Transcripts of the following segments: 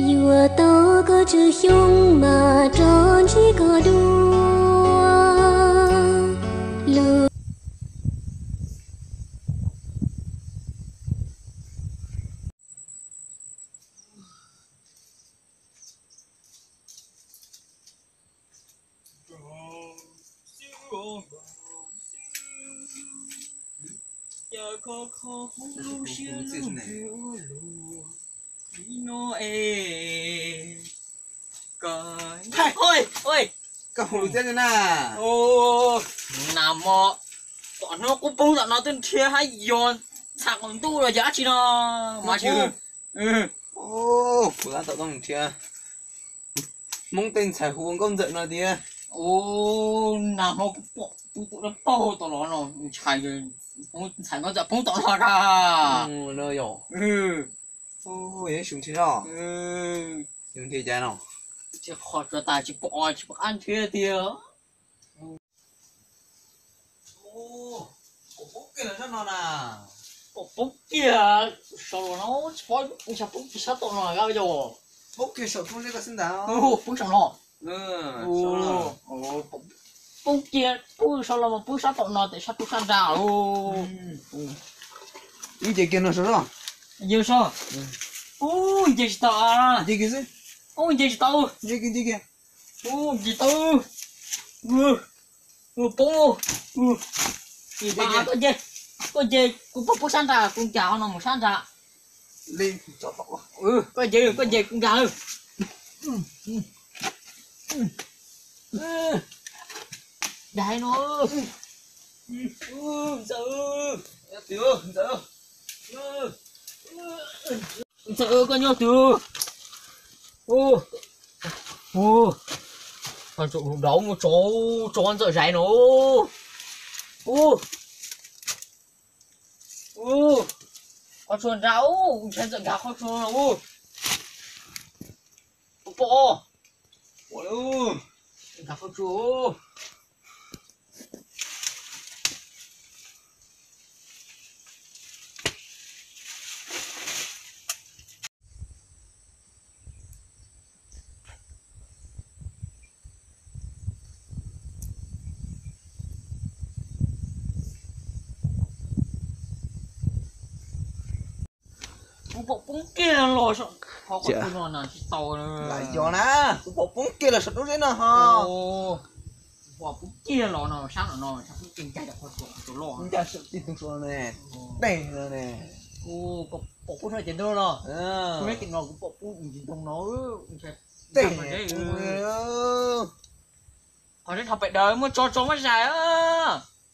Yuav tau koj tsawg xyoo mas rov ntsib koj dua. Lub Koj hu lus thiab na. Nag hmo tom no kuv poob tom no twb nrhiav hab yog ntxhais qaum ntuj los yog dab tsi no mas. Kuv tab tom nrhiav Hmoob tej ntxhais hu ua Nkauj Ntxawm no tiag. Nag hmo kuv pom tus tus dawb paug tom los no, ntshai, ntxhais Nkauj Ntxawm poob tom no na. Yog, yog sub nrhiav, yog nrhiav cas no, tsis qhov tsuas tas tsis pom tsis pom qab nrhiav tiag. Poob kiag los sab no na. Poob kiag saum no, tsis paub ua cas poob kiag sab tom no yog. Poob kiag saum txuj zeb ko xwb ntag. Poob saum no. Poob kiag poob saum los mas poob sab tom no tes sab tub sab nrag. Ib nce kiag no saum zoj. Yog saum. Ub, nce tsis tau. Nce kiag xwb. Ub, nce tsis tau. Nce kiag, nce kiag. Ub, nce tau. Ub, poob. Koj nce, koj nce, kuv poob sab nrad, kuv nkag qhov no mus sab nrad. Koj nce, koj nce kuv nkag. Nkag no. Ntxawm, Ntxawm, koj nyob twg? Ub, ub, qhov tsua dav mus tso, tso Ntxawm zais no. Ub, ub, qhov tsua nrad, ntshai Ntxawm nkag qhov tsua no. Ub, pom, pom, nkag qhov tsua. Kuv pom poob kiag los, qhov kuv no na tsis tau. Lam yog na, kuv pom poob kiag los saum roob zeb no ho. Pom poob kiag los no sab no no, sab poob kiag ncaj qhov tsua loj, ncaj saum tij tug suav ne, tej no ne. Pom poob sab tim ntug no, poob sab tim no kuv pom poob tim ntug no. Tej, qhov zeb dhau pem daws muaj tso tso muab zais.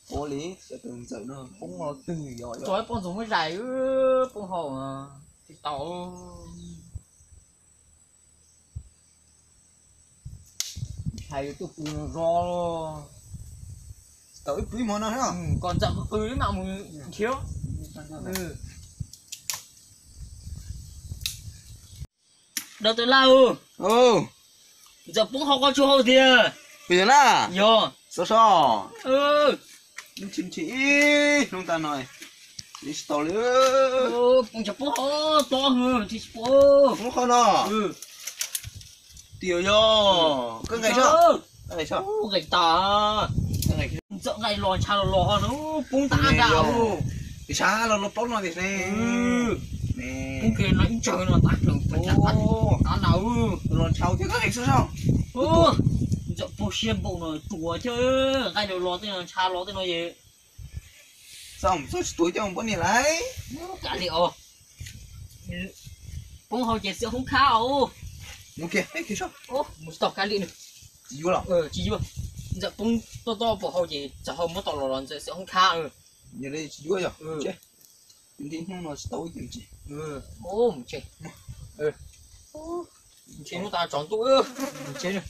Ua li, tus Ntxawm no poob los twg yog, tso ib pob ntxoog muab zais, poob hau tsis tau. Hais tuaj pw no zog, tau ib pw ib hmo no, koj Ntxawm pw ib mam mus nrhiav. Dab tawm laj, Ntxawm poob hau qhov tsua hauv tiag. Puas yog na? Yog. Sov so, ib hnub tas no tsis tau li. Poob hau to, tsis pom. Poob hau no. Tias yog koj nqes, nqes tas. Ntxawm nqes los ntsha los los no, poob tas ntag. Tis sab los los plaub no tias ne. Poob kiag no ib ntsawg no tas, tas na. Los ntsha thiab koj nqes sov so. Ntxawm poob siab npaum no tsuas thiab, nqaij los los tej no ntsha los tej no es. Txhob tsis tuav coj poj niam lawm. Kav liam os. Poob hau ces txiav hoob khab os. Mus kiag, mus tsis tau, kav liam. Tsis yuav los? Tsis yuav. Ntxawm poob tob tob poob hau ces txog hau muab tau los los Ntxawm txiav hoob khab. Yog li tsis yuav yog. Nti hnub no tsis tau ces mus tsev. Ntshe hnub tas tsov ntuj, mus tsev.